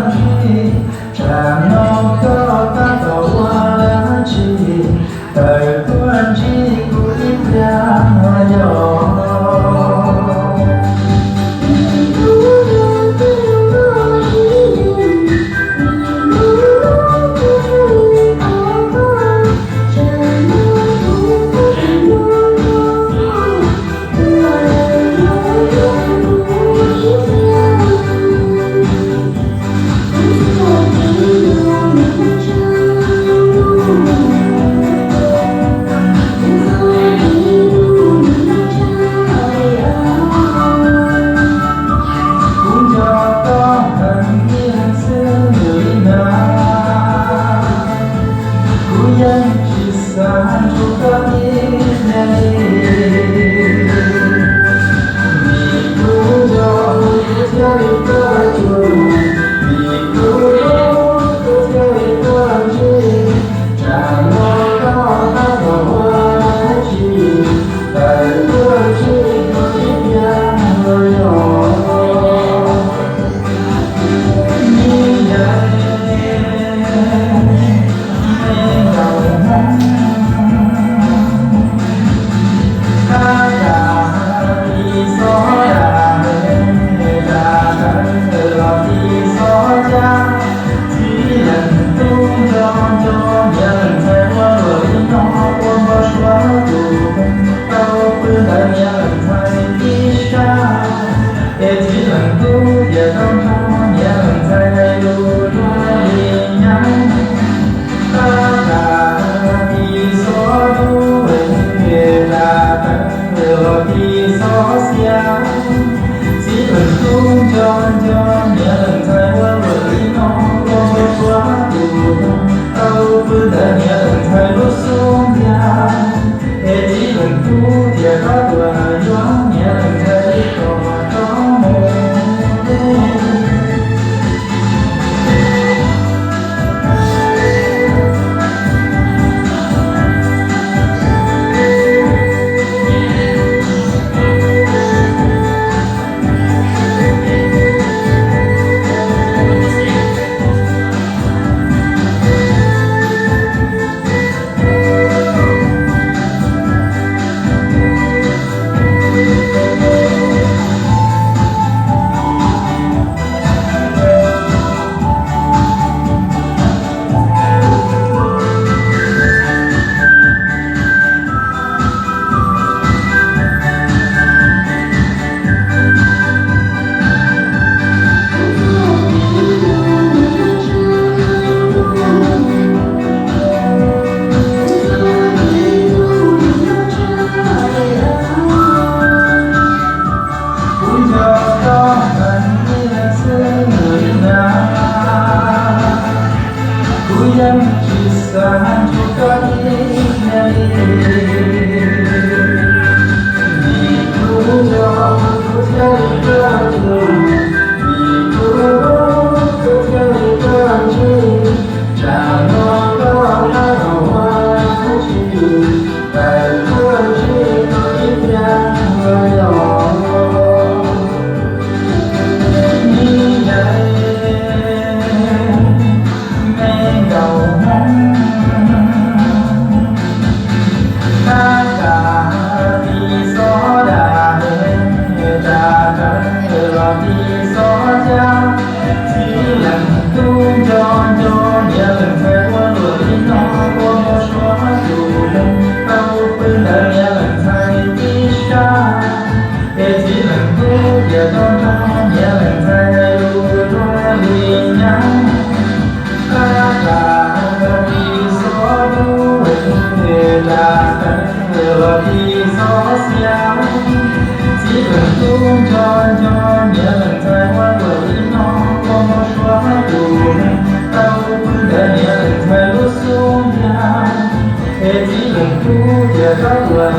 ntsis, tsam no koj tab tom ua dab tsi, tawm tuaj ntsib kuv ib pliag los yog. Kuv nco koj heev ib leeg xwb li ntag, kuv yeej tsis xav nrug koj ib niaj li. Vim kuv nco kuv thiaj li koj tug, vim kuv hlub kuv thiaj li tuaj ntsib. Tsam no koj tab tom ua dab tsi, tawm tuaj ntsib kuv ib pliag los yog. Me yaig, me nkauj Hmoob, tab tom ris xov dam, ris dam tawv los ris xov cab. Txiv leej tub nco nco niam leej ntxhais ua luam li no, ua npau suav tus ntoo tau pw ntawm niam leej ntxhais ib sab. Es txiv leej tub thiaj tau nrog niam leej ntxhais hais lus luag li nyab. Tab tom ris xov dub, ris dam tawv los ris xov xiav. Txiv leej tub nco nco niam leej ntxhais ua luam li no, ua npau suav tus ntoo tau pw ntawm niam leej ntxhais lub xub ntiag. Es txiv leej tub thiaj rov tuaj yuav niam leej ntxhais li kom rov mus deb. Kuv nco koj heev ib leeg xwb li ntag, kuv yeej tsis xav nrug koj ib niaj li. Vim kuv nco kuv thiaj li koj tug, vim kuv hlub kuv thiaj li koj ntsib. Tsam no koj tab tom ua dab tsi, tawm tuaj ntsib kuv ib pliag los yog. Me yaig, me nkauj Hmoob, tab tom ris xov dam, ris dam tawv los ris xov cab. Txiv leej tub nco nco niam leej ntxhais ua luam li no, ua npau suav tus ntoo tau pw ntawm niam leej ntxhais ib sab. Es txiv leej tub thiaj tau nrog niam leej ntxhais hais lus luag li nyab. Tab tom ris xov dub, ris dam tawv los ris xov xiav. Txiv leej tub nco nco niam leej ntxhais ua luam li no, ua npau suav tus ntoo tau pw ntawm niam leej ntxhais lub xub ntiag. Es txiv leej tub thiaj rov tuaj